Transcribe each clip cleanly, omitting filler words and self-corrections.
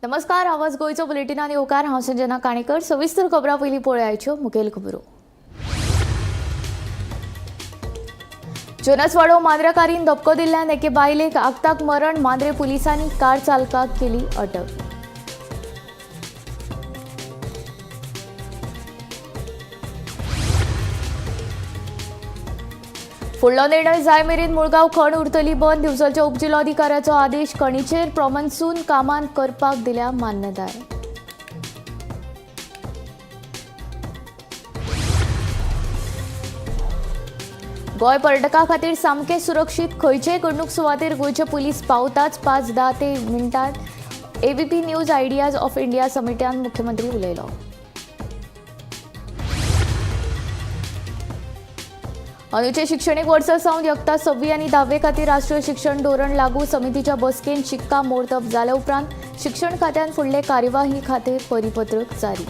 नमस्कार, आवाज गोंयचो बुलेटिनान येवकार. हांव संजना काणेकर. सविस्तर खबरां पयलीं पळयाच्यो मुखेल खबरो. जोनसवाडो मांद्र्या कारीन धपको दिल्ल्यान एके बायलेक आगताक मरण. मांद्रे पुलिसांनी कार चालकाक केली अटक. फुडलो निर्णय जाय मेरेन मुळगांव खण उरतली बंद. दिवचलच्या उपजिल्लोधिकाऱ्याचो आदेश. खणीचेर प्रॉमन्सून कामां करपाक दिल्या मान्यताय. गोंय पर्यटकां खातीर सामकें सुरक्षीत. खंयचेय घडणूक सुवातेर गोंयचे पुलीस पावताच 5-10 ते मिनटात. ABP news ideas of India समिटान मुख्यमंत्री उलयलो. अंदूचे शिक्षणीक वर्सा सावन यत्ता 6वी आनी 10वे खातीर राष्ट्रीय शिक्षण धोरण लागू. समितीच्या बसकेन शिक्कामोर्तब जाल्या उपरांत शिक्षण खात्यान फुडले कार्यवाही खातीर परिपत्रक जारी.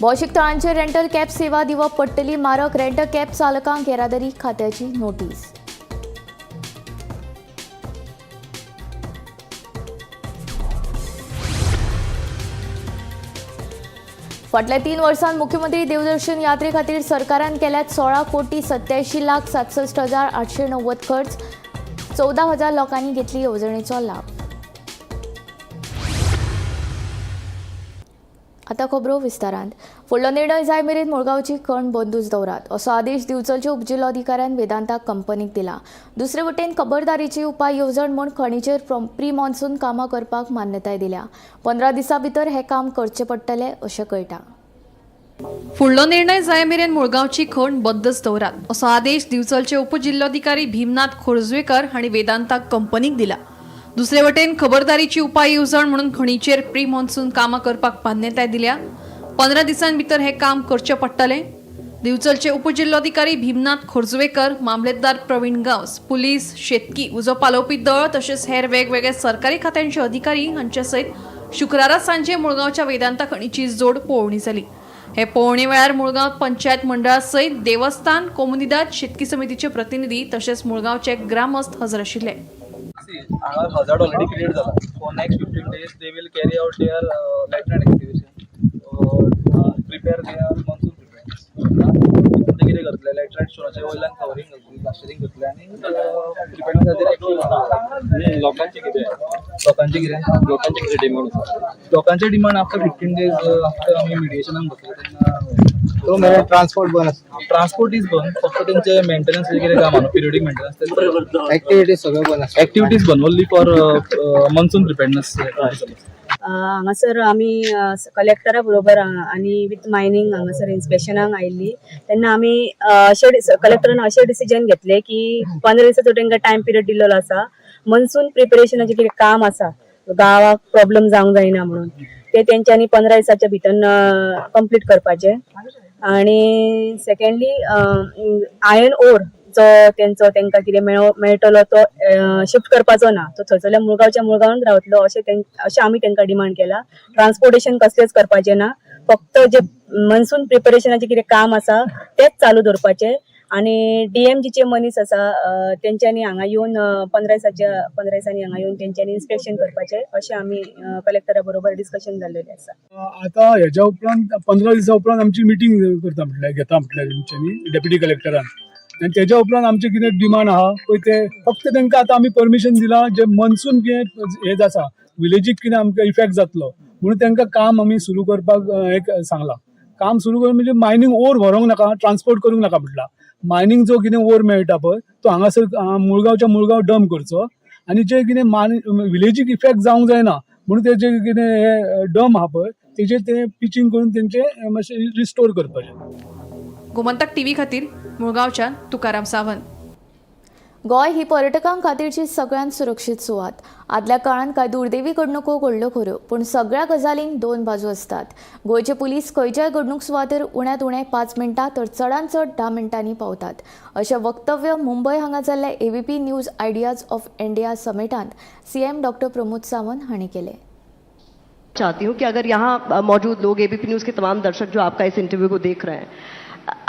भौशीक थळांचेर रेंटल कॅब सेवा दिवप पडटली मारक. रेंटल कॅब चालकांक येरादारी खात्याची नोटीस. फाटल्या 3 वर्सांत मुख्यमंत्री देवदर्शन यात्रे खातीर सरकारान केल्यात 16,87,67,890 खर्च. 14,000 लोकांनी घेतली येवजणेचो लाभ. आता खबरो विस्तारान. फुडलो निर्णय जाय मेरेन मुळगांवची खण बंदूच दवरात असो आदेश दिवचलचे उपजिल्लोधिकाऱ्यान वेदांता कंपनीक दिला. दुसरे वटेन खबरदारीची उपाय येवजण म्हूण खणीचेर प्री मॉन्सून कामां करपाक मान्यताय दिल्या. 15 दिसां भितर हें काम करचें पडटलें अशें कळटा. फुडलो निर्णय जाय मेरेन मुळगांवची खण बंदच दवरात असो आदेश दिवचलचे उपजिल्लोधिकारी भीमनाथ खोर्जुवेकर हांणी वेदांता कंपनीक दिला. दुसरे वटेन खबरदारीची उपाय येवजण म्हणून खणीचेर प्री मॉन्सून कामां करपाक मान्यताय दिल्या. 15 दिसां भितर हें काम करचें पडटलें. दिवचलचे उपजिल्लोधिकारी भीमनाथ खोर्जुवेकर, मामलेदार प्रवीण गांवस, पुलीस, शेतकी, उजो पालोवपी दळ तशेंच हेर वेगवेगळ्या सरकारी खात्यांचे अधिकारी हांचे सयत शुक्रारा सांजे मुळगांवच्या वेदांता खणीची जोड पळोवणी जाली. हे पळोवणी वेळार मुळगांव पंचायत मंडळा सयत देवस्थान, कोमुनिदाद, शेतकी समितीचे प्रतिनिधी तशेंच मुळगांवचे ग्रामस्थ हजर आशिल्ले. See, हांगा हजार्ड ऑलरेडी क्रिएट जाला. For next 15 days they will carry out their laterite excavation, prepare their monsoon preparedness. ते कितें करतले, लॅटरायट स्टोनाच्या वयल्यान कवरींग करतले, प्लास्टरींग करतले आनी प्रिपेरनेस खातीर एक्टिव. लोकांचे कितें? लोकांचे कितें? लोकांचे कितें डिमांड आसा? लोकांचे डिमांड आफ्टर 15 डेज, आफ्टर आमी मिडिएशनाक बसले तेन्ना. तो मेरेन ट्रान्सपोर्ट बंद आसता. ट्रान्सपोर्ट is बंद. फक्त तेंचे मेंटेनन्स कितें काम आहा, पिरियडीक मेंटेनन्स. ऍक्टिव्हिटीज सगळ्यो बंद आसता. एक्टिविटीज बंद, ओन्ली फॉर मॉन्सून प्रिपेरनेस. हांगासर आमी कलेक्टरा बरोबर आनी विथ मायनींग हांगासर इन्स्पेक्शनाक आयिल्ली तेन्ना आमी अशें कलेक्टरान अशें डिसिजन घेतलें की 15 दिसाचो तांकां टायम पिरियड दिल्लो आसा. मॉन्सून प्रिपेरेशनाचें कितें काम आसा, गांवाक प्रॉब्लम जावंक जायना म्हणून, ते तेंच्यांनी 15 दिसाच्या भितर कंप्लीट करपाचें. आणि सेकंडली, आयर्न ओर जो तेंचो तेंकां कितें मेळटलो तो शिफ्ट करपाचो ना. तो थंयसरल्या मुळगांवच्या मुळगांवान रावतलो अशें आमी तेंकां डिमांड केला. ट्रान्सपोर्टेशन कसलेंच करपाचें ना. फक्त जे मॉन्सून प्रिपेरेशनाचें कितें काम आसा तेच चालू दवरपाचें. आनी डीएमजीचे मनीस आसा, तेंच्यांनी हांगा येवन 15 दिसांनी हांगा येवन तेंच्यांनी इन्स्पेक्शन करपाचें अशें आमी कलेक्टरा बरोबर डिस्कशन जाल्लेलें आसा. आता हेज्या उपरांत 15 दिसा उपरांत आमची मिटींग करता म्हटल्यार, घेता म्हटल्यार तेंच्यांनी डेप्युटी कलेक्टरान. आनी तेज्या उपरांत आमचे कितें डिमांड आहा पळय ते फक्त तांकां आतां आमी परमिशन दिलां. जे मॉन्सून कितें हें आसा, विलेजीक कितें आमकां इफेक्ट जातलो म्हणून तांकां काम आमी सुरू करपाक एक सांगलां. काम सुरू करून म्हणजे मायनींग ओर व्हरूंक नाका, ट्रान्सपोर्ट करूंक नाका म्हटलां. मायनींग जो कितें ओर मेळटा पळय तो हांगासर मुळगांवच्या मुळगांव डंप करचो आनी जे कितें मान विलेजीक इफेक्ट जावंक जायना म्हणून ते जे कितें हे डम आहा पळय तेजेर ते पिचींग करून तेंचे मातशें रिस्टोर करपाचें. गोमंतक टीव्ही खातीर मुळगांवच्यान तुकाराम सावंत. गोंय ही पर्यटकां खातीरची सगळ्यांत सुरक्षीत सुवात. आदल्या काळांत कांय दुर्दैवी घडणुको घडल्यो खऱ्यो, पूण सगळ्या गजालींक दोन बाजू आसतात. गोंयचे पुलीस खंयच्याय घडणूक सुवातेर उण्यांत उणें 5 मिनटां तर चडांत चड 10 मिनटांनी पावतात अशें वक्तव्य मुंबय हांगा जाल्ल्या ABP news ideas of India समिटांत सीएम डॉक्टर प्रमोद सावंत हांणी केलें. चाहती हूँ कि अगर यहाँ मौजूद लोग, एबीपी न्यूज़ के तमाम दर्शक जो आपका इस इंटरव्यू को देख रहे हैं,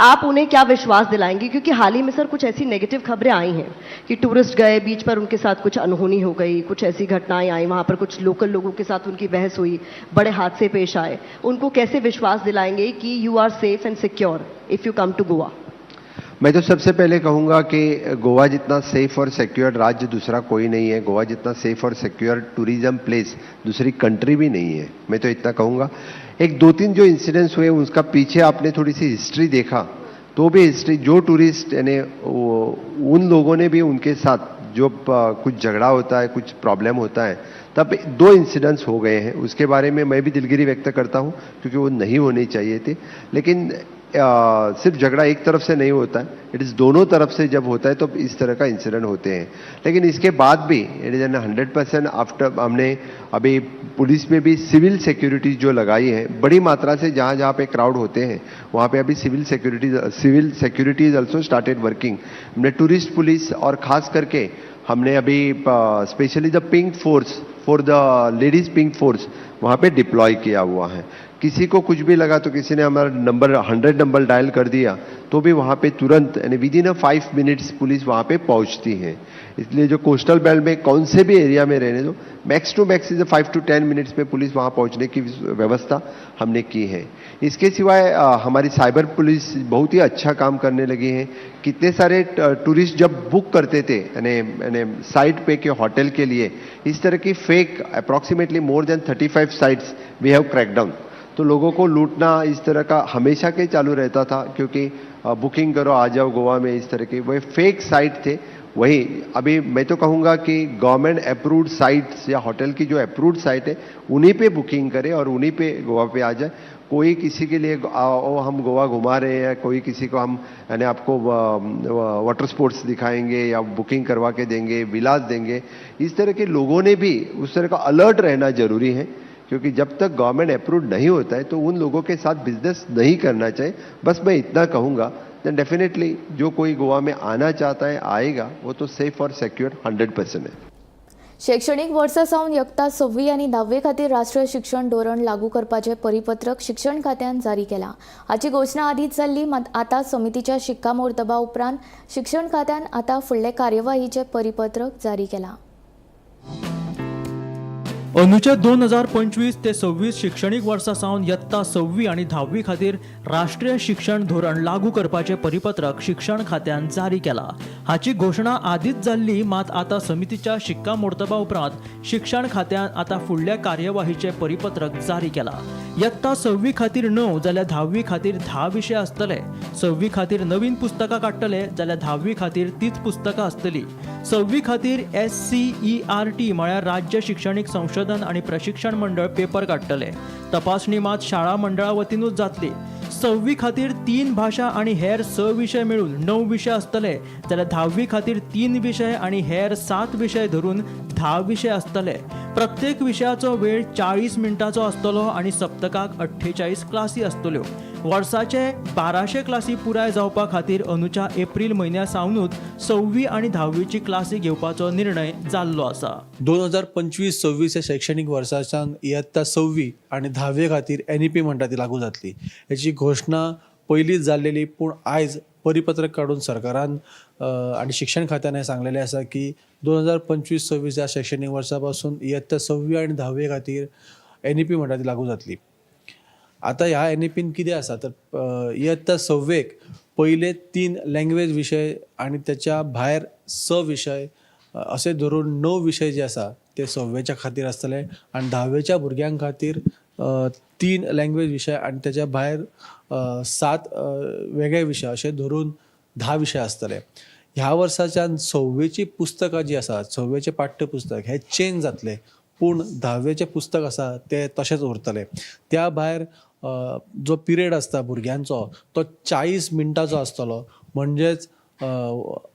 आप उन्हें क्या विश्वास दिलाएंगे? क्योंकि हाल ही में सर कुछ ऐसी नेगेटिव खबरें आई हैं कि टूरिस्ट गए, बीच पर उनके साथ कुछ अनहोनी हो गई, कुछ ऐसी घटनाएं आई, वहां पर कुछ लोकल लोगों के साथ उनकी बहस हुई, बड़े हादसे पेश आए। उनको कैसे विश्वास दिलाएंगे कि you are safe and secure if you come to Goa? मैं तो सबसे पहले कहूंगा कि गोवा जितना सेफ और सिक्योर राज्य दूसरा कोई नहीं है। गोवा जितना सेफ और सिक्योर टूरिज्म प्लेस दूसरी कंट्री भी नहीं है। मैं तो इतना कहूंगा। एक दो तीन जो इंसिडेंट्स हुए, उसका पीछे आपने थोड़ी सी हिस्ट्री देखा तो भी हिस्ट्री, जो टूरिस्ट यानी उन लोगों ने भी उनके साथ जो कुछ झगड़ा होता है, कुछ प्रॉब्लम होता है, तब दो इंसिडेंट्स हो गए हैं। उसके बारे में मैं भी दिलगिरी व्यक्त करता हूं, क्योंकि वो नहीं होने चाहिए थे। लेकिन सिर्फ झगड़ा एक तरफ से नहीं होता है, it is दोनों तरफ से जब होता है तो इस तरह का इंसिडेंट होते हैं। लेकिन इसके बाद भी it is an 100% after हमने अभी पुलिस में भी सिविल सिक्योरिटी जो लगाई है बड़ी मात्रा से, जहाँ जहाँ पे क्राउड होते हैं वहाँ पे अभी civil security is also started working। हमने टूरिस्ट पुलिस और ख़ास करके हमने अभी specially the pink force for the ladies pink force वहाँ पे डिप्लॉय किया हुआ है। किसी को कुछ भी लगा तो किसी ने हमारा नंबर 100 नंबर डायल कर दिया तो भी वहाँ पे तुरंत यानी within a 5 minutes police वहाँ पे पहुँचती है। इसलिए जो कोस्टल बेल्ट में कौन से भी एरिया में रहने दो, max to max is 5 to 10 minutes में पुलिस वहाँ पहुँचने की व्यवस्था हमने की है। इसके सिवाय हमारी साइबर पुलिस बहुत ही अच्छा काम करने लगी है। कितने सारे टूरिस्ट जब बुक करते थे यानी यानी site pay K hotel K लिए, इस तरह की fake approximately more than 35 sites we have crack down। तो लोगों को लूटना इस तरह का हमेशा के चालू रहता था, क्योंकि बुकिंग करो, आ जाओ गोवा में, इस तरह के वही फेक साइट थे। वही अभी मैं तो कहूँगा कि गवर्नमेंट अप्रूव्ड साइट्स या होटल की जो अप्रूव्ड साइट है, उन्हीं पे बुकिंग करे और उन्हीं पे गोवा पे आ जाए। कोई किसी के लिए ओ हम गोवा घुमा रहे हैं, कोई किसी को हम यानी आपको वाटर स्पोर्ट्स दिखाएंगे या बुकिंग करवा के देंगे, विलास देंगे, इस तरह के लोगों ने भी उस तरह का अलर्ट रहना जरूरी है, क्योंकि जब तक गवर्नमेंट अप्रूव नहीं होता है तो उन लोगों के साथ बिजनेस नहीं करना चाहिए। बस मैं इतना कहूँगा। Then definitely जो कोई गोवा में आना चाहता है, आएगा, वो तो सेफ और सिक्योर 100% है। शैक्षणीक वर्सा सावन यत्ता सव्वी आनी धावे खातीर राष्ट्रीय शिक्षण धोरण लागू करपाचें परिपत्रक शिक्षण खात्यान जारी केलां। हाची घोशणा आदींच जाल्ली, मात आतां समितीच्या शिक्कामोर्तबा उपरांत शिक्षण खात्यान आतां फुडले कार्यवाहीचें परिपत्रक जारी केलां। अंदूच्या 2025 ते 26 शिक्षणीक वर्सा सावन यत्ता सव्वी आनी धाव्वी खातीर राष्ट्रीय शिक्षण धोरण लागू करपाचें परिपत्रक शिक्षण खात्यान जारी केलां। हाची घोशणा आदींच जाल्ली, मात आतां समितीच्या शिक्कामोर्तबा उपरांत शिक्षण खात्यान आतां फुडल्या कार्यवाहीचें परिपत्रक जारी केलां। यत्ता सव्वी खातीर णव जाल्यार धाव्वी खातीर 10 विशय आसतले। सव्वी खातीर नवीन पुस्तकां काडटले जाल्यार धाव्वी खातीर तीच पुस्तकां आसतली। सव्वी खातीर एससीईआरटी म्हळ्यार राज्य शिक्षणीक संशोधन आनी प्रशिक्षण मंडळ पेपर काडटले। तपासणी मात शाळा मंडळा वतीनूच जातली। सव्वी खातीर तीन भाशा आनी हेर स विशय मेळून णव विशय आसतले, जाल्यार धाव्वी खातीर तीन विशय आनी हेर सात विशय धरून 10 विशय आसतले। प्रत्येक विशयाचो वेळ 40 मिनटांचो आसतलो आनी सप्तकाक 48 क्लासी आसतल्यो। वर्साचे 1200 क्लासी पुराय जावपा खातीर अंदूच्या एप्रील म्हयन्या सावनूच सव्वी आनी धाव्वीची क्लासी घेवपाचो निर्णय जाल्लो आसा। 2025-26 ह्या शैक्षणीक वर्साच्यान इयत्ता सव्वी आनी धावे खातीर एनईपी म्हणटा ती लागू जातली। हेची घोशणा पयलींच जाल्लेली, पूण आयज परिपत्रक काडून सरकारान आनी शिक्षण खात्यान हें सांगलेलें आसा की 2025-26 ह्या शैक्षणीक वर्सा पासून इयत्ता सव्वी आनी धावे खातीर एनईपी म्हणटा ती लागू जातली। आतां ह्या एनईपीन कितें आसा तर इयत्ता सव्वेक पयले तीन लँग्वेज विशय आनी त्याच्या भायर स विशय अशें धरून णव विशय जे आसा ते सव्वेच्या खातीर आसतले आनी धावेच्या भुरग्यां खातीर तीन लँग्वेज विशय आनी त्याच्या भायर सात वेगळे विशय अशें धरून 10 विशय आसतले। ह्या वर्साच्यान सव्वेची पुस्तकां जीं आसा, सव्वेचें पाठ्यपुस्तक हें चेंज जातलें, पूण धावेचें पुस्तक आसा तें तशेंच उरतलें। त्या भायर जो पिरियड आसता भुरग्यांचो तो 40 मिनटांचो आसतलो, म्हणजेच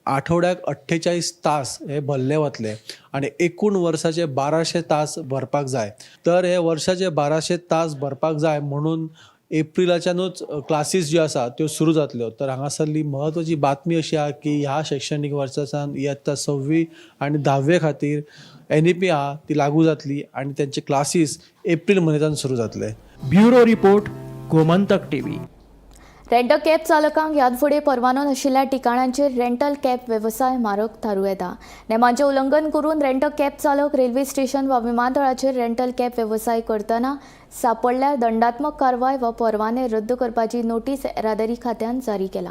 आठवड्याक 48 तास हे भरले वतले आनी एकूण वर्साचे 1200 तास भरपाक जाय। तर हे वर्साचे 1200 तास भरपाक जाय म्हणून एप्रिलाच्यानूच क्लासीस ज्यो आसा त्यो सुरू जातल्यो। तर हांगासरली म्हत्वाची बातमी अशी आहा की ह्या शैक्षणीक वर्सा सावन इयत्ता सव्वी आनी धावे खातीर एनईपी आहा ती लागू जातली आनी तेंचे क्लासीस एप्रील म्हयन्याच्यान सुरू जातले। Bureau report, Gomantak TV. Rent a cab चालकांक ह्यान फुडें परवानो नाशिल्ल्या ठिकाणांचेर रेंटल कॅब वेवसाय म्हारग थारूं येता. नेमांचें उल्लंघन करून रेंट अ कॅब चालक रेल्वे स्टेशन वा विमानतळाचेर रेंटल कॅब वेवसाय करतना सापडल्यार दंडात्मक कारवाय वा परवाने रद्द करपाची नोटीस येरादारी खात्यान जारी केला.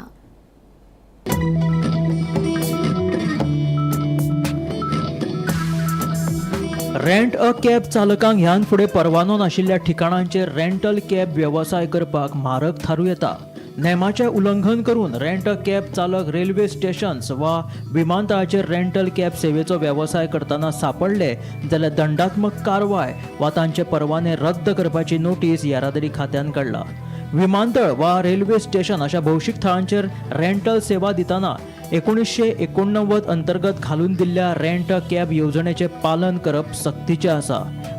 रेंट अ कॅब चालकांक ह्यान फुडें परवानो नाशिल्ल्या ठिकाणांचेर रेंटल कॅब वेवसाय करपाक म्हारग थारूं येता. नेमाचें उल्लंघन करून रेंट अ कॅब चालक रेल्वे स्टेशन्स वा विमानतळाचेर रेंटल कॅब सेवेचो वेवसाय करतना सापडले जाल्यार दंडात्मक कारवाय वा तांचे परवाने रद्द करपाची नोटीस येरादारी खात्यान काडला. विमानतळ वा रेल्वे स्टेशन अशा भौशीक थळांचेर रेंटल सेवा दितना 1989 अंतर्गत घालून दिल्ल्या रेंट अ कॅब येवजणेचें पालन करप सक्तीचें आसा.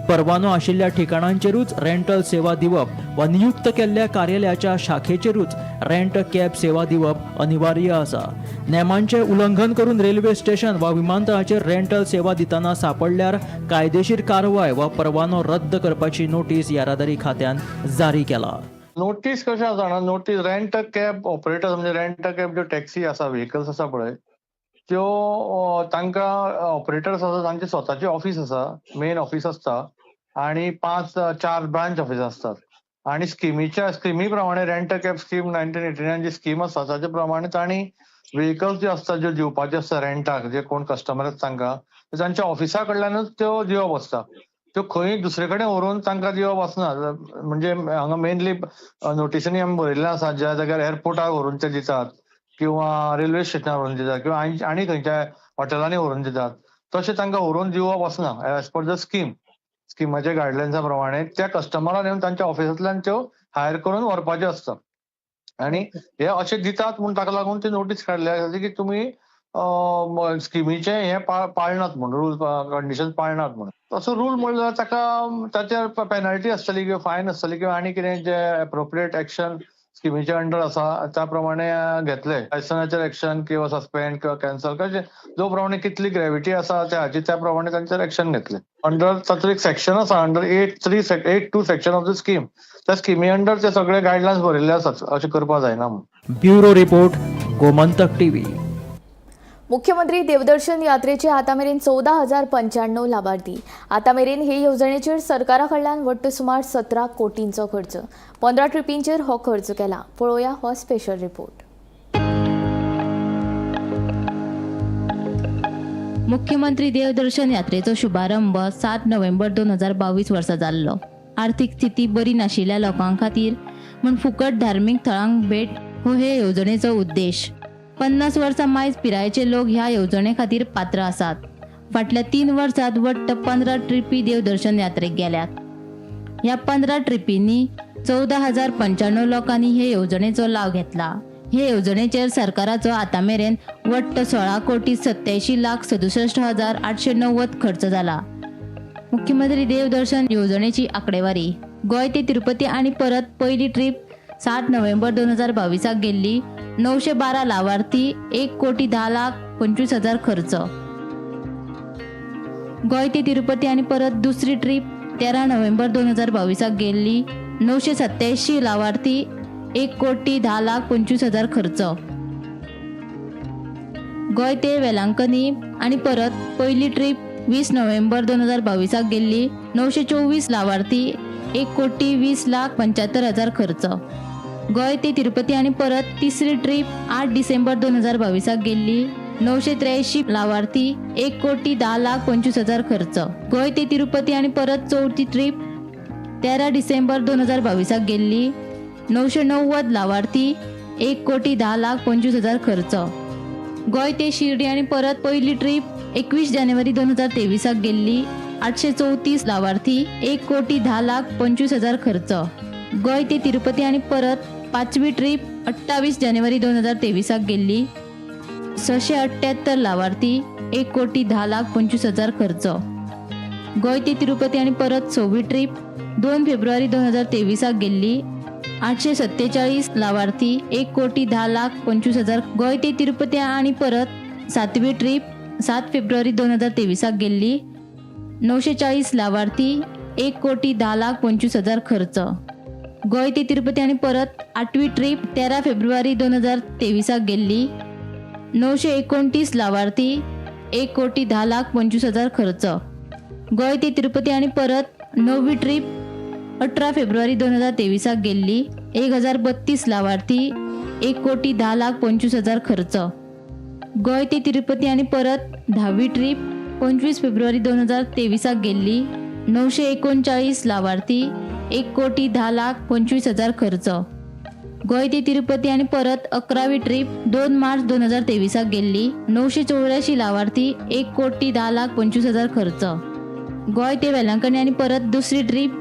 परवानो आशिल्ल्या ठिकाणांचेरूच रेंटल सेवा दिवप वा नियुक्त केल्ल्या कार्यालयाच्या शाखेचेरूच रेंट अ कॅब सेवा दिवप अनिवार्य आसा. नेमांचें उल्लंघन करून रेल्वे स्टेशन वा विमानतळाचेर रेंटल सेवा दितना सापडल्यार कायदेशीर कारवाय वा परवानो रद्द करपाची नोटीस येरादारी खात्यान जारी केला. नोटीस कशें आसा जाणा, notice rent a cab operator म्हणजे रेंट अ कॅब ज्यो टॅक्सी आसा, व्हेकल्स आसा पळय त्यो, तांकां ऑपरेटर्स आसा, तांचे स्वताचे ऑफीस आसा, मेन ऑफीस आसता आणि 5 4 ब्रांच ऑफिस आसतात. आणि स्किमी प्रमाणे rent a cab scheme 1989 ji scheme आसा ताचे प्रमाणे तांणी व्हेकल्स ज्यो आसता, ज्यो दिवपाच्यो आसता रेंटाक, जे कोण कस्टमर आसता तांकां, तांच्या ऑफिसा कडल्यानूच त्यो दिवप आसता. त्यो खंय दुसरे कडेन व्हरून तांकां दिवप आसना. म्हणजे हांगा मेनली नोटिसांनी आमी बरयल्लें आसा, ज्या जाग्यार एअरपोर्टार व्हरून ते दितात किंवा रेल्वे स्टेशनार व्हरून दितात किंवा आनी खंयच्या हॉटेलांनी व्हरून दितात, तशें तांकां व्हरून दिवप आसना. एज पर the scheme, स्किमाच्या गायडलायन्सा प्रमाणे त्या कस्टमरान येवन तांच्या ऑफिसांतल्यान त्यो हायर करून व्हरपाच्यो आसता. आनी हे अशें दितात म्हूण ताका लागून ती नोटीस काडल्या की तुमी स्किमीचें हें पाळनात म्हूण, रूल कंडिशन पाळनात म्हूण. तसो रूल म्हणल्यार ताका ताचेर पेनल्टी आसतली किंवा फायन आसतली किंवा आनी कितें जें एप्रोप्रिएट एक्शन स्किमीच्या अंडर आसा त्या प्रमाणे घेतले, लायसनाचेर एक्शन किंवा सस्पेंड किंवा कॅन्सल, कशें जो प्रमाणे कितली ग्रेविटी आसा त्या हाची त्या प्रमाणे तांचेर एक्शन घेतले. अंडर तातूंत एक सेक्शन आसा, under 8.3 8.2 section of the scheme, त्या स्किमी अंडर ते सगळे गायडलायन्स बरयल्ले आसात, अशें करपाक जायना म्हूण. Bureau report, Gomantak TV. मुख्यमंत्री देवदर्शन यात्रेचे आतां मेरेन 14,095 लाभार्थी. आतां मेरेन हे येवजणेचेर सरकारा कडल्यान वट्ट सुमार 17 कोटींचो खर्च, 15 ट्रिपींचेर हो खर्च केला. पळोवया हो स्पेशल रिपोर्ट. मुख्यमंत्री देवदर्शन यात्रेचो शुभारंभ 7 नोव्हेंबर 2022 वर्सा जाल्लो. आर्थीक स्थिती बरी नाशिल्ल्या लोकां खातीर म्हूण फुकट धार्मीक थळांक भेट हो हे येवजणेचो उद्देश. 50 वर्सां मायज पिरायेचे लोक ह्या येवजणे खातीर पात्र आसात. फाटल्या 3 वर्सांत वट्ट 15 ट्रिपी देवदर्शन यात्रेक गेल्यात. ह्या 15 ट्रिपींनी 14,095 लोकांनी हे येवजणेचो लाव घेतला. हे येवजणेचेर सरकाराचो आतां मेरेन वट्ट 16,87,67,890 खर्च जाला. मुख्यमंत्री देवदर्शन येवजणेची आंकडेवारी. गोंय ते तिरुपती आनी परत पयली ट्रीप 7 नोव्हेंबर 2022 गेल्ली. 912 लावार्थी, 1,10,25,000 खर्च. गोंय ते तिरुपती आनी परत दुसरी ट्रीप 13 नोव्हेंबर 2022 गेल्ली. 987 लावार्थी, 1,10,25,000 खर्च. गोंय ते वेलांकनी आनी परत पयली ट्रीप 20 नोव्हेंबर 2022 गेल्ली. 924 लावार्थी, 1,20,75,000 खर्च. गोंय ते तिरुपती आनी परत तिसरी ट्रीप 8 डिसेंबर 2022 गेल्ली. 983 लावार्थी, 1,10,25,000 खर्च. गोंय ते तिरुपती आनी परत चवथी ट्रीप 13 डिसेंबर 2022 गेल्ली. 990 लावार्थी, 1,10,25,000 खर्च. गोंय ते शिर्डी आनी परत पयली ट्रीप 21 जानेवारी 2023 गेल्ली. 834 लावार्थी, 1,10,25,000 खर्च. गोंय ते तिरुपती आनी परत पांचवी ट्रीप 28 जानेवारी 2023 गेल्ली. 678 लावार्थी, 1,10,25,000 खर्च. गोंय ते तिरुपती आनी परत सव्वी ट्रीप 2 फेब्रुवारी 2023 गेल्ली. 847 लावार्थी, 1,10,25,000. गोंय ते तिरुपती आनी परत सातवी ट्रीप 7 फेब्रुवारी 2023 गेल्ली. 940 लावार्थी, 1,10,25,000 खर्च. गोंय ते तिरुपती आनी परत आठवी ट्रीप 13 फेब्रुवारी 2023 गेल्ली. 929 लावार्थी, 1,10,25,000 खर्च. गोंय ते तिरुपती आनी परत णवी ट्रीप 18 फेब्रुवारी 2023 गेल्ली. 1032 लावार्थी, 1,10,25,000 खर्च. गोंय ते तिरुपती आनी परत धावी ट्रीप 25 फेब्रुवारी 2023 गेल्ली. 939 लावार्थी, 1,10,25,000 खर्च. गोंय ते तिरुपती आनी परत 11वी ट्रीप 2 मार्च 2023 गेल्ली. 984 लावार्थी, 1,10,25,000 खर्च. गोंय ते वेलंकणी आनी परत दुसरी ट्रीप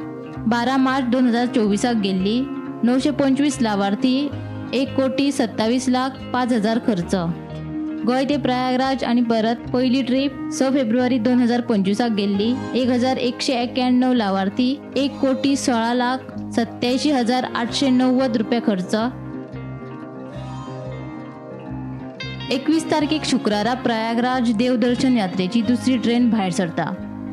12 मार्च 2024 गेल्ली. 925 लावार्थी, 1,27,05,000 खर्च. गोंय ते प्रयागराज आनी परत पयली ट्रीप 6 फेब्रुवारी 2025 गेल्ली. 1191 लावार्थी, 1,16,87,890 रुपया खर्च. 21 तारखेक शुक्रारा प्रयागराज देवदर्शन यात्रेची दुसरी ट्रेन भायर सरता.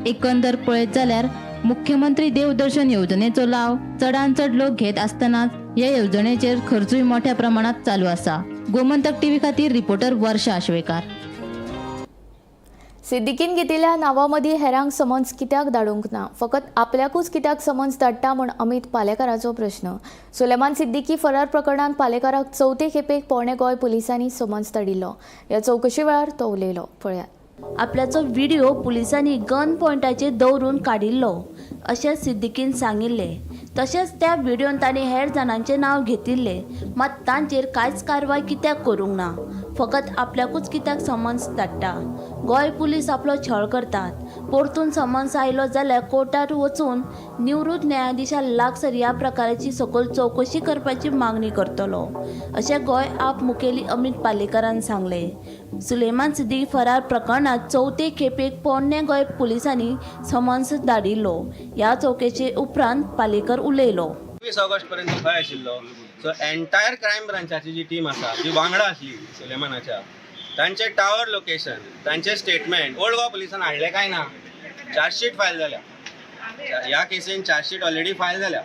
एकंदर पळयत जाल्यार मुख्यमंत्री देवदर्शन येवजणेचो लाव चडान चड लोक घेत आसतनाच ह्या येवजणेचेर खर्चूय मोठ्या प्रमाणात चालू आसा. गोमंतक टीव्ही खातीर रिपोर्टर वर्षा आश्वेकार. सिद्दीकीन घेतिल्ल्या नांवा मदीं हेरांक समन्स कित्याक धाडूंक ना, फकत आपल्याकूच कित्याक समन्स धाडटा म्हूण अमित पालेकाराचो प्रश्न. सुलेमान सिद्दीकी फरार प्रकरणांत पालेकाराक चवथे खेपेक पोरणें गोंय पुलिसांनी समन्स धाडिल्लो. ह्या चवकशे वेळार तो उलयलो. पळयात. आपल्याचो व्हिडिओ पुलिसांनी गन पॉयंटाचेर दवरून काडिल्लो अशें सिद्दीकीन सांगिल्लें. तशेंच त्या व्हिडियोन तांणी हेर जाणांचें नांव घेतिल्लें, मात तांचेर कांयच कारवाय कित्याक करूंक ना, फकत आपल्याकूच कित्याक समन्स धाडटा? गोंय पुलीस आपलो छळ करतात. परतून समन्स आयलो जाल्यार कोर्टात वचून निवृत्त न्यायाधिशा लागसर ह्या प्रकाराची सखोल चवकशी करपाची मागणी करतलो अशें गोंय आप मुखेली अमित पालेकारान सांगलें. सुलेमान सिद्दीकी फरार प्रकरणांत चवथे खेपेक पोरणें गोंय पुलिसांनी समन्स धाडिल्लो. ह्या चवकशे उपरांत पालेकर उलयलो. 21 ऑगस्ट पर्यंत खंय आशिल्लो? सो एंटायर क्रायम ब्रांचाची जी टीम आसा, जी वांगडा आसली सुलेमानाच्या, तांचे टावर लोकेशन, तांचे स्टेटमेंट ओल्ड गोवा पुलिसान हाडले काय ना? चार्जशीट फायल जाल्या. ह्या केसीन चार्जशीट ऑलरेडी फायल जाल्या.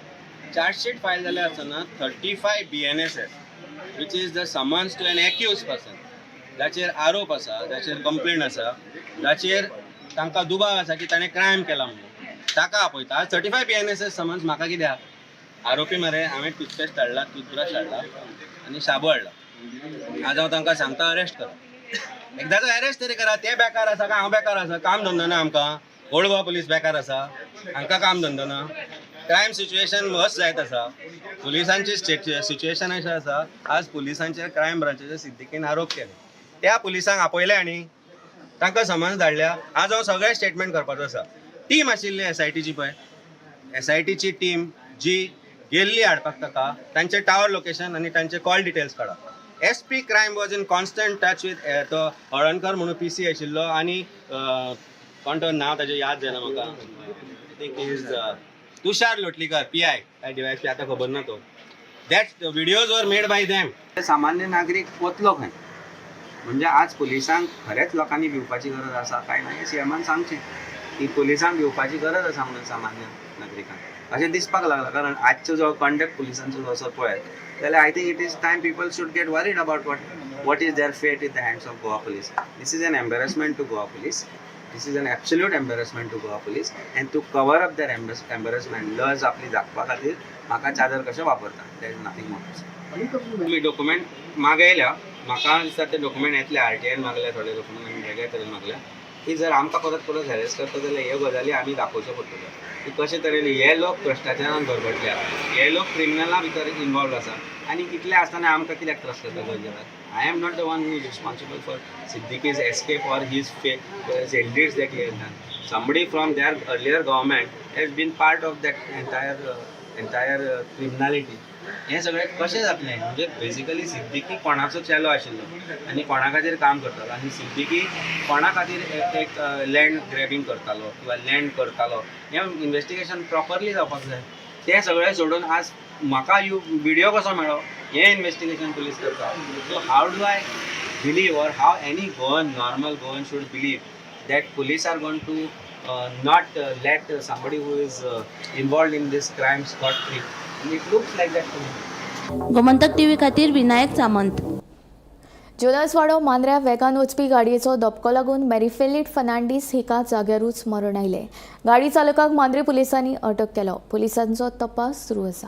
चार्जशीट फायल जाल्या आसतना 35 BNSS, which is the summons to an accused person, जाचेर आरोप आसा, जाचेर कंप्लेंट आसा, जाचेर तांकां दुबाव आसा की ताणें क्रायम केला म्हणून, ताका आपयता. 35 BNSS summons म्हाका कित्याक? आरोपी मरे. हांवें टूथपेस्ट हाडला, टूथब्रश हाडला आनी शाबू हाडला. आज हांव तांकां सांगता, अरेस्ट करा. एकदांचो अरेस्ट तरी करा. ते बेकार आसा काय हांव बेकार आसा? काम धंदो ना आमकां? ओल्ड गोवा पुलीस बेकार आसा? हांकां काम धंदो ना? क्रायम सिच्युएशन वर्स जायत आसा. पुलिसांची सिच्युएशन अशें आसा, आज पुलिसांचेर, क्रायम ब्रांचाचेर सिद्दीकीन आरोप केले. त्या पुलिसांक आपयले आनी तांकां समन्स धाडल्या. आज हांव सगळे स्टेटमेंट करपाचो आसा. टीम आशिल्ली एसआयटीची पळय, एसआयटीची टीम जी गेल्ली हाडपाक ताका, तांचे टावर लोकेशन आनी तांचे कॉल डिटेल्स काडा. SP crime was in constant touch with तो हळणकर म्हणून पीसी आशिल्लो आनी कोण तो, नांव ताजें याद जायना म्हाका, think is Tushar Lotlikar, PI काय डीवायएसपी आतां खबर ना तो. That videos were made by them. सामान्य नागरीक वतलो खंय? म्हणजे आज पुलिसांक खरेंच लोकांनी भिवपाची गरज आसा काय ना हें सीएमान सांगचें की पुलिसांक भिवपाची गरज आसा म्हणून सामान्य नागरिकांक अशें दिसपाक लागलां. कारण आजचो जो कंडक्ट पुलिसांचो जो असो पळयत जाल्यार I think it is time people should get worried about what is their fate in the hands of Goa Police. This is an embarrassment to Goa Police. This is an absolute embarrassment to Goa Police, and to cover up their embarrassment, लज आपली दाखोवपा खातीर म्हाका चादर कशें वापरता. There is nothing more. तुमी document मागयल्या, म्हाका दिसता ते डॉक्युमेंट येतले. आरटीआयन मागल्या थोडे डॉक्युमेंट आनी वेगळे तरेन मागल्या की जर आमकां परत परत हॅरेस करता जाल्यार ह्यो गजाली आमी दाखोवच्यो पडटल्यो की कशे तरेन हे लोक भ्रश्टाचारान भरभटल्या, हे लोक क्रिमिनला भितर इनवॉल्व आसा आनी इतलें आसतना आमकां कित्याक त्रास करता गोंयच्या? I am not the one who is responsible for Siddiqui's escape or his ill deeds that he has done. Somebody from their earlier government has been part of that entire criminality. हें सगळें कशें जातलें? म्हणजे basically Siddiqui कोणाचो चेलो आशिल्लो आनी कोणा खातीर काम करतालो आनी सिद्दीकी कोणा खातीर एक लँड ग्रॅबिंग करतालो किंवा लँड करतालो, हें इन्वेस्टिगेशन प्रॉपरली जावपाक जाय. तें सगळें सोडून आज म्हाका you video कसो मेळ्ळो हें इन्वेस्टिगेशन पुलीस करता. So how do I believe or how any Goan, normal Goan should believe that police are going to not let somebody who is involved in this crime scot free? And it looks like that to me. Gomantak TV खातीर विनायक सामंत. जुनसवाडो मांद्र्या वेगान वचपी गाडयेचो धपको लागून मेरीफेलीट फर्नांडीस हिका जाग्यारूच मरण आयलें. गाडी चालकाक मांद्रे पुलिसांनी अटक केलो. पुलिसांचो तपास सुरू आसा.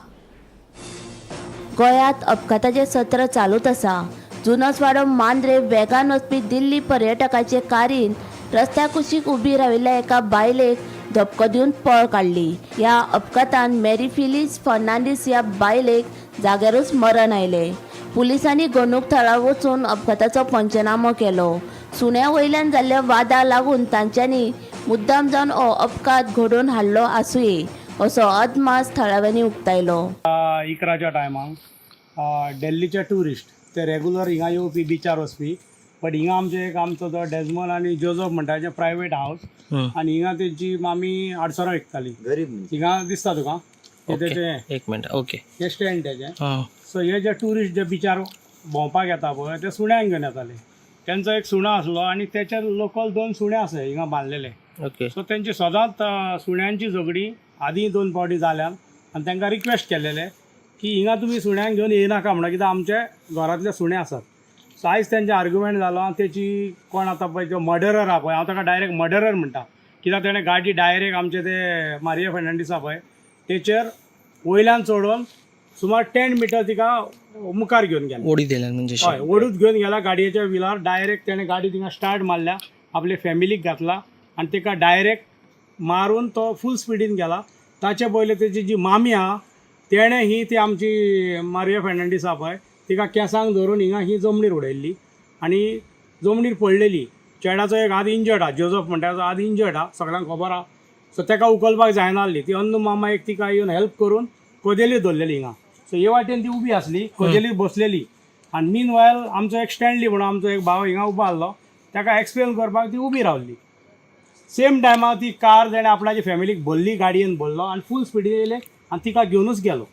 गोंयांत अपघाताचें सत्र चालूच आसा. जुनसवाडो मांद्रे वेगान वचपी दिल्ली पर्यटकाचे कारीन रस्त्या कुशीक उबी राविल्ल्या एका बायलेक धपको दिवन पळ काडली. ह्या अपघातान मेरी फिलीस फर्नांडीस ह्या बायलेक जाग्यारूच मरण आयलें. पुलिसांनी घडणूक थळार वचून अपघाताचो पंचनामो केलो. सुण्या वयल्यान जाल्ल्या वादाक लागून तांच्यांनी मुद्दाम जावन हो अपघात घडोवन हाडलो आसुये असो अदमास थळाव्यांनी उक्तायलो. 11च्या टायमाक दिल्लीचे ट्युरिस्ट ते रेगुलर हिंगा येवपी, बिचार वचपी, बट हिंगा आमचे एक आमचो जो डेजमोन आनी जोजफ म्हणटा तेचें प्रायवेट हावस आनी हिंगा तेंची मामी आडसरां विकताली. हिंगा दिसता तुका हे तेचें. एक मिनट, ओके. हे स्टँड तेजें. सो हे जे ट्युरिस्ट जे बिचार भोंवपाक येता पळय, ते सुण्यांक घेवन येताले. तेंचो एक सुणो आसलो आनी तेचे लोकल दोन सुणे आसा हिंगा बांदलेले. सो तेंची सदांच सुण्यांची झगडी आदीं दोन फावटी जाल्यान आनी तांकां रिक्वेस्ट केलेले की हिंगा तुमी सुण्यांक घेवन येयनाका म्हणून, कित्याक आमचे घरांतले सुणे आसात. सो आयज तेंचे आर्ग्युमेंट जालो आनी तेची कोण आतां पळय जो मर्डरर आहा पळय, हांव ताका डायरेक्ट मर्डरर म्हणटा, कित्याक तेणें गाडी डायरेक्ट आमचे ते मारिया फर्नांडीस आहा पळय तेचेर वयल्यान चडोवन सुमार 10 मिटर तिका मुखार घेवन गेले. ओडी दिल्यान म्हणजे? हय, ओडूच घेवन गेला गाडयेच्या विलार. डायरेक्ट तेणें गाडी थिंगा स्टार्ट मारल्या, आपले फॅमिलीक घातला आनी तिका डायरेक्ट मारून तो फूल स्पिडीन गेला. ताचे पयले तेची जी मामी आहा तेणें ही ती आमची मारिया फर्नांडीस आहा पळय तिका केंसांक धरून हिंगा ही जमनीर उडयल्ली आनी जमनीर पडलेली. चेड्याचो एक हात इंजर्ड आहा, जोजफ म्हणटा ताचो हात इंजर्ड आहा, सगळ्यांक खबर आहा. सो ताका उखलपाक जायना आसली. ती अंदू मामा एक तिका येवन हेल्प करून कदेलीर दवरलेली हिंगा. सो हे वाटेन ती उबी आसली, कदेलीर बसलेली आनी मीन वायल आमचो एक स्टँडली म्हणून आमचो एक भाव हिंगा उबो आसलो, ताका एक्सप्लेन करपाक ती उबी रावली. सेम टायमार ती कार तेणें आपणाची फॅमिलीक भरली, गाडयेन भरलो आनी फूल स्पिडीन येयले आनी तिका घेवनूच गेलो.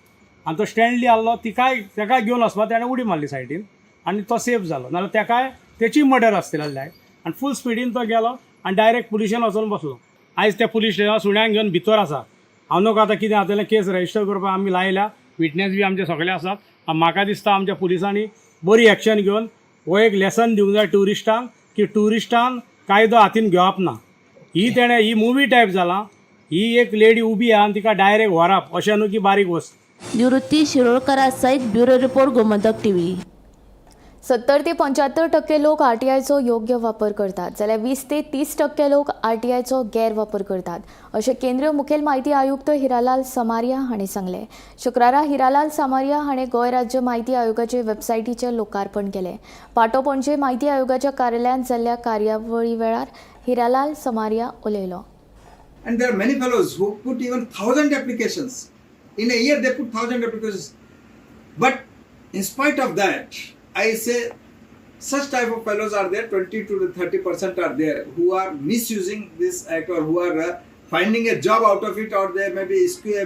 आनी तो स्टँडली आसलो तिकाय ताकाय घेवन वचपा तेणें उडी मारली सायडीन आनी तो सेफ जालो, नाल्यार ताकाय तेची मर्डर आसतली आसली. आनी फूल स्पिडीन तो गेलो आनी डायरेक्ट पुलिशेन वचोन बसलो. आयज त्या पुलीस स्टेशनार सुण्यांक घेवन भितर आसा. हांव नको आतां कितें जातलें, केस रजिस्टर करपाक आमी लायल्या, विटनेस बी आमचे सगळे आसात. आनी म्हाका दिसता आमच्या पुलिसांनी बरी एक्शन घेवन हो एक लेसन दिवंक जाय ट्युरिस्टांक की ट्युरिस्टान कायदो हातीन घेवप ना. ही तेणें ही मुवी टायप जाला. ही एक लेडी उबी आहा आनी तिका डायरेक्ट व्हरप अशें न्हू की बारीक वस्त. निवृत्ती शिरोडकरा सयत ब्युरो रिपोर्ट, गोमंतक टीव्ही. 70 ते 75% लोक आरटीआयचो योग्य वापर करतात, जाल्यार 20 ते 30% लोक आरटीआयचो गैरवापर करतात, अशें केंद्रीय मुखेल माहिती आयुक्त हिरालाल समारिया हांणी सांगलें. शुक्रारा हिरालाल समारिया हाणें गोंय राज्य माहिती आयोगाचे वेबसायटीचें लोकार्पण केलें. पाटो पणजे माहिती आयोगाच्या कार्यालयांत जाल्ल्या कार्यावळी वेळार हिरालाल समारिया उलयलो. And there are many fellows who put even 1,000 applications. In a year, they put 1,000 applications. But in spite of that, I say such type of fellows are there, 20 to 30% are there who are misusing this act or who are finding a job out of it, or they may be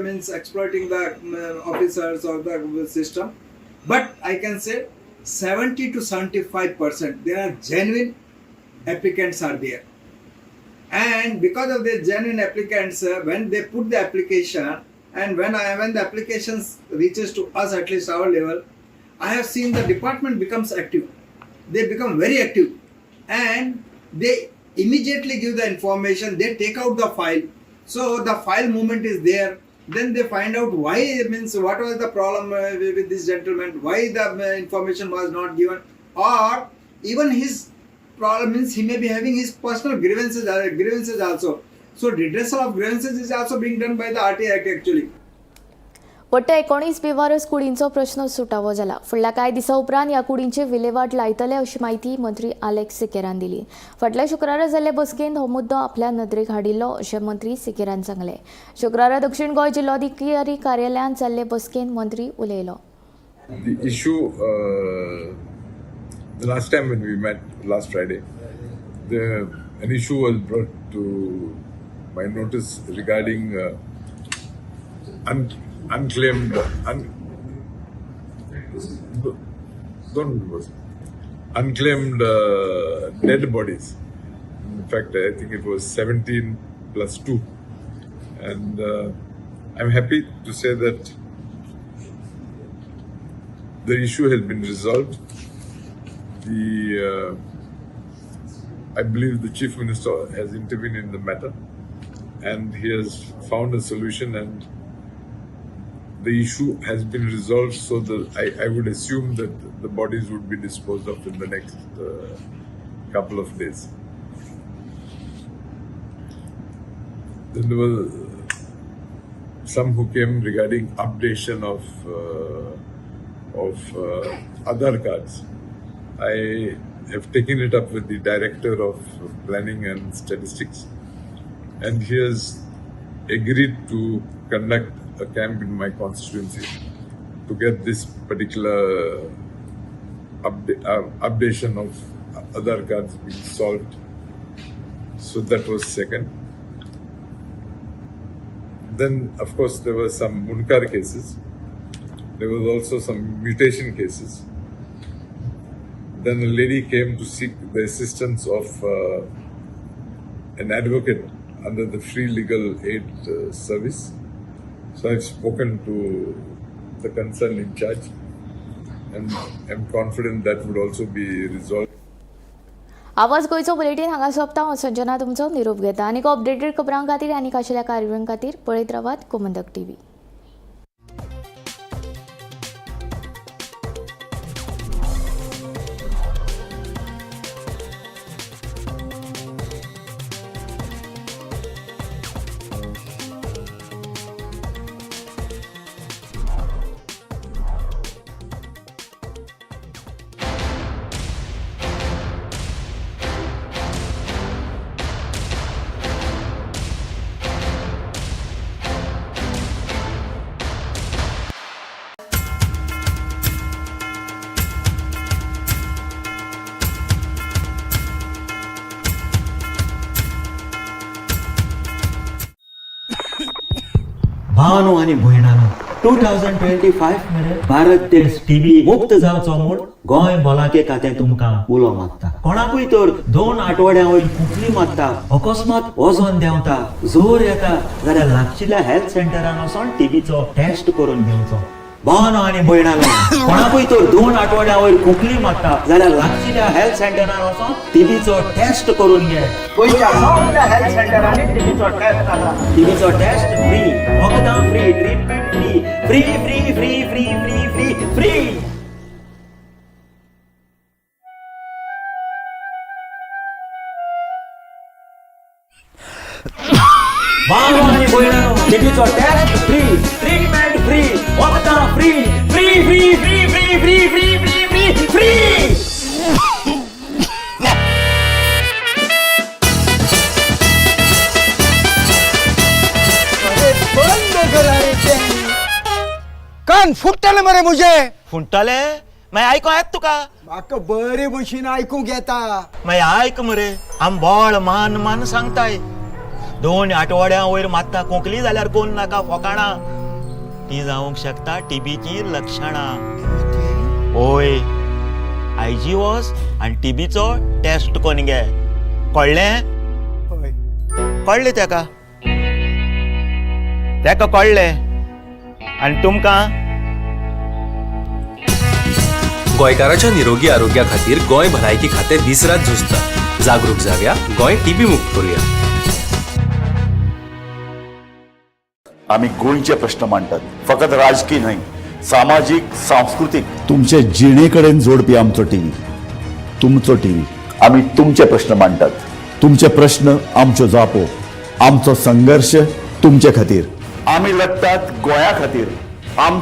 means exploiting the officers or the system. But I can say 70 to 75% there are genuine applicants are there. And because of the genuine applicants, when they put the application and when the applications reaches to us, at least our level, I have seen the department becomes active. They become very active and they immediately give the information. They take out the file, so the file movement is there. Then they find out why, means what was the problem with this gentleman, why the information was not given, or even his problem, means he may be having his personal grievances also. So redressal of grievances is also being done by the RTI Act actually. वट्ट 19 बेवारस कुडींचो प्रश्न सुटावो जाला. फुडल्या कांय दिसां उपरांत ह्या कुडींची विलेवाट लायतले अशी म्हायती मंत्री आलेक्स सिकेरान दिली. फाटल्या शुक्रारा जाल्ले बसकेंत हो मुद्दो आपल्या नदरेक हाडिल्लो अशें मंत्री सिकेरान सांगलें. शुक्रारा दक्षिण गोंय जिल्लोधिकारी कार्यालयांत जाल्ले बसकेंत मंत्री उलयलो. The issue, the last time when we met last Friday, an issue was brought to my notice regarding unclaimed, don't unclaimed dead bodies. In fact, I think it was 17 plus 2, and I'm happy to say that The issue has been resolved. The I believe the Chief Minister has intervened in the matter and he has found a solution, and the issue has been resolved, so that I would assume that the bodies would be disposed of in the next couple of days. Then there were some who came regarding updation of Aadhaar cards. I have taken it up with the Director of Planning and Statistics, and he has agreed to conduct a camp in my constituency to get this particular updation of Aadhaar cards being solved. So that was second. Then, of course, there were some Mundkar cases. There was also some mutation cases. Then a lady came to seek the assistance of an advocate under the free legal aid service. So I've spoken to the concerned in charge and am confident that would also be resolved. आवाज गोंयचो bulletin हांगा सोंपता. हांव संजना तुमचो निरोप घेता. आनीक updated खबरां खातीर आनी खाशेल्या कार्यावळीं खातीर पळयत रावात गोमंतक टीव्ही. भावानो आनी भयणानो, 2025 मेरेन भारत देश टीबी मुक्त जावचो म्हूण गोंय भलायकी खातें तुमकां उलो मारता. कोणाकूय तर 2 आठवड्यां वयर खोंकली मारता, अकस्मात वजन देंवता, जोर येता जाल्यार लागशिल्ल्या हेल्थ सेंटरान वचोन टीबीचो टेस्ट करून घेवचो. भावानो आनी भयणानो, कोणाकूय तर 2 आठवड्यां वयर खोंकली मारता जाल्यार लागशिल्ल्या हेल्थ सेंटरान वचोन टीबीचो टेस्ट करून घे. गोंयच्या सगळ्या हेल्थ सेंटरांनी टीबीचो टेस्ट जाता. टीबीचो टेस्ट फ्री, वखदां free, treatment free, free free free free free free free. भावानो आनी भयणानो, टीबीचो टेस्ट फ्री, ट्रीटमेंट फ्री, वखदां free, free free free free free free free free free. कान फुट्टले मरे मुझे. फुंटले मागीर आयको येत तुका. म्हाका बरे भशेन आयकूंक येता. मागीर आयक मरे, आम बोळ मान मान सांगताय. 2 आठवड्यां वयर मात्ता खोंकली जाल्यार कोण नाका फोकाणां, ती जावंक शकता टीबीची लक्षणां. ओय आयजी वच आनी टीबीचो टेस्ट कोन घे. कळ्ळें? कळ्ळें तेका? तेका कळ्ळें. आनी तुमकां? गोंयकाराच्या निरोगी आरोग्या खातीर गोंय भलायकी खातें दीस रात झुजता. जागरूक जावया, गोंय टीबी मुक्त करूया. आमी गोंयचे प्रश्न मांडटात, फकत राजकीय न्हय, सामाजीक, सांस्कृतीक. तुमचे जिणे कडेन जोडपी आमचो टीव्ही, तुमचो टीव्ही. आमी तुमचे प्रश्न मांडटात, तुमचे प्रश्न आमच्यो जापो, आमचो संघर्श तुमचे खातीर. आमी लढटात गोंया खातीर.